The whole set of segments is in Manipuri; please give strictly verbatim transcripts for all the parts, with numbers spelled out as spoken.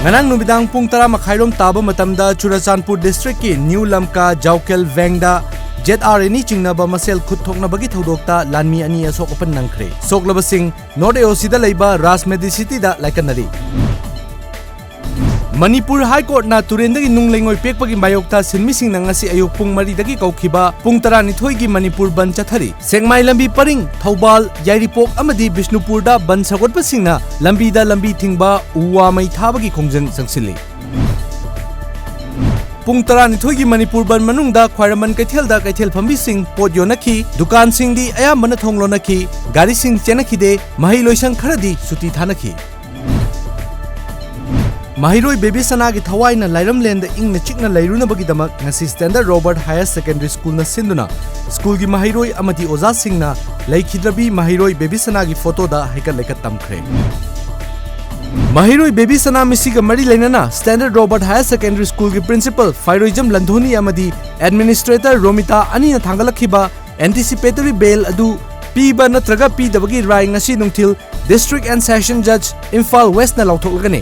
ꯉꯔꯥꯡ ꯅꯨꯃꯤꯗꯥꯡ ꯄꯨꯡ ꯇꯔꯥ ꯃꯈꯥꯏꯔꯣꯝ ꯇꯥꯕ ꯃꯇꯝꯗ ꯆꯨꯔꯆꯥꯟꯄꯨꯔ districtꯀꯤ ꯅ꯭ꯌꯨ ꯂꯝꯀꯥ ꯖꯥꯎꯀꯦꯜ ꯚꯦꯡꯗ ZRA ꯑꯅꯤ ꯆꯤꯡꯅꯕ ꯃꯁꯦꯜ ꯈꯨꯠ ꯊꯣꯛꯅꯕꯒꯤ ꯊꯧꯗꯣꯛꯇ ꯂꯥꯟꯃꯤ ꯑꯅꯤ ꯑꯁꯣꯛ ꯑꯄꯟ ꯅꯪꯈ꯭ꯔꯦ꯫ ꯁꯣꯛꯂꯕꯁꯤꯡ North AOCꯗ ꯂꯩꯕ ꯔꯥꯖ ꯃꯦꯗꯤꯁꯤꯇꯤꯗ ꯂꯥꯏꯀꯠꯅꯔꯤ꯫ ꯃꯅꯤꯄꯨꯔ High Courtꯅ ꯇꯨꯔꯦꯟꯗꯒꯤ ꯅꯨꯡ ꯂꯩꯉꯣꯏ ꯄꯦꯛꯄꯒꯤ ꯃꯥꯌꯣꯛꯇ ꯁꯤꯟꯃꯤꯁꯤꯡꯅ ꯉꯁꯤ ꯑꯌꯨꯛ ꯄꯨꯡ ꯃꯔꯤꯗꯒꯤ ꯀꯧꯈꯤꯕ ꯄꯨꯡ ꯇꯔꯥꯅꯤꯊꯣꯏꯒꯤ ꯃꯅꯤꯄꯨꯔ ꯕꯟꯗ ꯆꯠꯊꯔꯤ꯫ ꯁꯦꯛꯃꯥꯏ ꯂꯝꯕꯤ ꯄꯔꯤꯡ, ꯊꯧꯕꯥꯜ, ꯌꯥꯏꯔꯤꯄꯣꯛ ꯑꯃꯗꯤ ꯕꯤꯁꯅꯨꯄꯨꯔꯗ ꯕꯟꯗ ꯁꯧꯒꯠꯄꯁꯤꯡꯅ ꯂꯝꯕꯤꯗ ꯂꯝꯕꯤ ꯊꯤꯡꯕ, ꯎ ꯋꯥ ꯃꯩ ꯊꯥꯕꯒꯤ ꯈꯣꯡꯖꯪ ꯆꯪꯁꯤꯜꯂꯤ꯫ ꯄꯨꯡ ꯇꯔꯥꯅꯤꯊꯣꯏꯒꯤ ꯃꯅꯤꯄꯨꯔ ꯕꯟꯗ ꯃꯅꯨꯡꯗ ꯈ꯭ꯋꯥꯏꯔꯝꯕꯟ ꯀꯩꯊꯦꯜꯗ ꯀꯩꯊꯦꯜ ꯐꯝꯕꯤꯁꯤꯡ ꯄꯣꯠ ꯌꯣꯟꯅꯈꯤ, ꯗꯨꯀꯥꯟꯁꯤꯡꯗꯤ ꯑꯌꯥꯝꯕꯅ ꯊꯣꯡ ꯂꯣꯟꯅꯈꯤ, ꯒꯥꯔꯤꯁꯤꯡ ꯆꯦꯟꯅꯈꯤꯗꯦ, ꯃꯍꯩ ꯂꯣꯏꯁꯪ ꯈꯔꯗꯤ ꯁꯨꯇꯤ ꯊꯥꯅꯈꯤ꯫ ꯃꯍꯩꯔꯣꯏ ꯕꯦꯕꯤ ꯁꯅꯥꯒꯤ ꯊꯋꯥꯏꯅ ꯂꯥꯏꯔꯝꯂꯦꯟꯗ ꯏꯪꯅ ꯆꯤꯛꯅ ꯂꯩꯔꯨꯅꯕꯒꯤꯗꯃꯛ ꯉꯁꯤ Standard Robert Higher Secondary Schoolꯅ ꯁꯤꯟꯗꯨꯅ ꯁ꯭ꯀꯨꯜꯒꯤ ꯃꯍꯩꯔꯣꯏ ꯑꯃꯗꯤ ꯑꯣꯖꯥꯁꯤꯡꯅ ꯂꯩꯈꯤꯗ꯭ꯔꯕꯤ ꯃꯍꯩꯔꯣꯏ ꯕꯦꯕꯤ ꯁꯅꯥꯒꯤ ꯐꯣꯇꯣꯗ ꯍꯩꯀꯠ ꯂꯩꯀꯠ ꯇꯝꯈ꯭ꯔꯦ꯫ ꯃꯍꯩꯔꯣꯏ ꯕꯦꯕꯤ ꯁꯅꯥ ꯃꯤꯁꯤꯒ ꯃꯔꯤ ꯂꯩꯅꯅ Standard Robert Higher Secondary Schoolꯒꯤ principal ꯐꯥꯏꯔꯣꯏꯖꯝ ꯂꯟꯊꯣꯅꯤ ꯑꯃꯗꯤ administrator ꯔꯣꯃꯤꯇꯥ ꯑꯅꯤꯅ ꯊꯥꯡꯒꯠꯂꯛꯈꯤꯕ anticipatory bail ꯑꯗꯨ ꯄꯤꯕ ꯅꯠꯇ꯭ꯔꯒ ꯄꯤꯗꯕꯒꯤ ꯔꯥꯏ ꯉꯁꯤ ꯅꯨꯡꯊꯤꯜ District and Session Judge Imphal Westꯅ ꯂꯥꯎꯊꯣꯛꯂꯒꯅꯤ꯫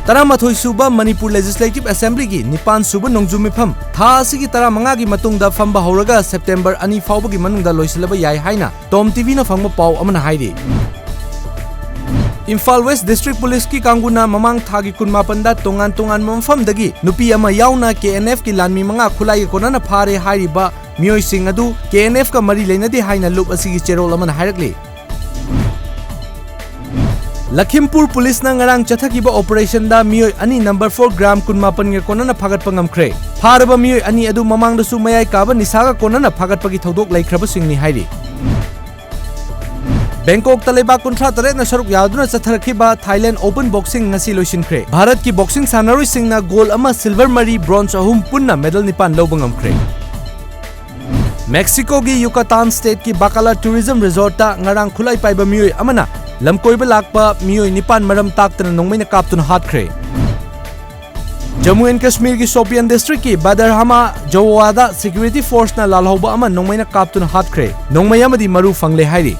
ꯇꯔꯥꯃꯥꯊꯣꯏ ꯁꯨꯕ ꯃꯅꯤꯄꯨꯔ Legislative Assemblyꯒꯤ ꯅꯤꯄꯥꯟ ꯁꯨꯕ ꯅꯣꯡꯖꯨ ꯃꯤꯐꯝ ꯊꯥ ꯑꯁꯤꯒꯤ ꯇꯔꯥꯃꯉꯥꯒꯤ ꯃꯇꯨꯡꯗ ꯐꯝꯕ ꯍꯧꯔꯒ September ꯑꯅꯤ ꯐꯥꯎꯕꯒꯤ ꯃꯅꯨꯡꯗ ꯂꯣꯏꯁꯤꯜꯂꯕ ꯌꯥꯏ ꯍꯥꯏꯅ Tom TVꯅ ꯐꯪꯕ ꯄꯥꯎ ꯑꯃꯅ ꯍꯥꯏꯔꯤ꯫ ꯏꯝꯐꯥꯜ West District Policeꯀꯤ ꯀꯥꯡꯕꯨꯅ ꯃꯃꯥꯡ ꯊꯥꯒꯤ ꯀꯨꯟꯃꯥꯄꯟꯗ ꯇꯣꯉꯥꯟ ꯇꯣꯉꯥꯟꯕ ꯃꯐꯝꯗꯒꯤ ꯅꯨꯄꯤ ꯑꯃ ꯌꯥꯎꯅ KNFꯀꯤ ꯂꯥꯟꯃꯤ ꯃꯉꯥ ꯈꯨꯠꯂꯥꯏꯒ ꯀꯣꯟꯅꯅ ꯐꯥꯔꯦ ꯍꯥꯏꯔꯤꯕ ꯃꯤꯑꯣꯏꯁꯤꯡ ꯑꯗꯨ KNFꯀ ꯃꯔꯤ ꯂꯩꯅꯗꯦ ꯍꯥꯏꯅ ꯂꯨꯞ ꯑꯁꯤꯒꯤ ꯆꯦꯔꯣꯜ ꯑꯃꯅ ꯍꯥꯏꯔꯛꯂꯤ꯫ ꯂꯈꯤꯝꯄꯨꯔ ꯄꯨꯂꯤꯁꯅ ꯉꯔꯥꯡ ꯆꯠꯊꯈꯤꯕ operationꯗ ꯃꯤꯑꯣꯏ ꯑꯅꯤ number four gram ꯀꯨꯟꯃꯥꯄꯟꯒ ꯀꯣꯟꯅꯅ ꯐꯥꯒꯠꯄ ꯉꯝꯈ꯭ꯔꯦ꯫ ꯐꯥꯔꯕ ꯃꯤꯑꯣꯏ ꯑꯅꯤ ꯑꯗꯨ ꯃꯃꯥꯡꯗꯁꯨ ꯃꯌꯥꯏ ꯀꯥꯕ ꯅꯤꯁꯥꯒ ꯀꯣꯟꯅꯅ ꯐꯥꯒꯠꯄꯒꯤ ꯊꯧꯗꯣꯛ ꯂꯩꯈ꯭ꯔꯕꯁꯤꯡꯅꯤ ꯍꯥꯏꯔꯤ꯫ ꯕꯦꯡꯀꯣꯛꯇ ꯂꯩꯕꯥꯛ ꯀꯨꯟꯊ꯭ꯔꯥ ꯇꯔꯦꯠꯅ ꯁꯔꯨꯛ ꯌꯥꯗꯨꯅ ꯆꯠꯊꯔꯛꯈꯤꯕ Thailand Open Boxing ꯉꯁꯤ ꯂꯣꯏꯁꯤꯟꯈ꯭ꯔꯦ꯫ ꯚꯥꯔꯠꯀꯤ boxing ꯁꯥꯟꯅꯔꯣꯏꯁꯤꯡꯅ gold ꯑꯃ, silver ꯃꯔꯤ, bronze ꯑꯍꯨꯝ, ꯄꯨꯟꯅ medal ꯅꯤꯄꯥꯟ ꯂꯧꯕ ꯉꯝꯈ꯭ꯔꯦ꯫ ꯃꯦꯛꯁꯤꯀꯣꯒꯤ ꯌꯨꯀꯥꯇꯥꯟ stateꯀꯤ Bacalar Tourism Resortꯇ ꯉꯔꯥꯡ ꯈꯨꯠꯂꯥꯏ ꯄꯥꯏꯕ ꯃꯤꯑꯣꯏ ꯑꯃꯅ ꯂꯝꯀꯣꯏꯕ ꯂꯥꯛꯄ ꯃꯤꯑꯣꯏ ꯅꯤꯄꯥꯟ ꯃꯔꯝ ꯇꯥꯛꯇꯅ ꯅꯣꯡꯃꯩꯅ ꯀꯥꯞꯇꯨꯅ ꯍꯥꯠꯈ꯭ꯔꯦ꯫ ꯖꯝꯃꯨ and ꯀꯥꯁꯃꯤꯔꯒꯤ ꯁꯣꯄꯤꯌꯥꯟ districtꯀꯤ ꯕꯥꯗꯔꯍꯥꯃꯥ ꯖꯋꯥꯗ security forceꯅ ꯂꯥꯜꯍꯧꯕ ꯑꯃ ꯅꯣꯡꯃꯩꯅ ꯀꯥꯞꯇꯨꯅ ꯍꯥꯠꯈ꯭ꯔꯦ꯫ ꯅꯣꯡꯃꯩ ꯑꯃꯗꯤ ꯃꯔꯨ ꯐꯪꯂꯦ ꯍꯥꯏꯔꯤ꯫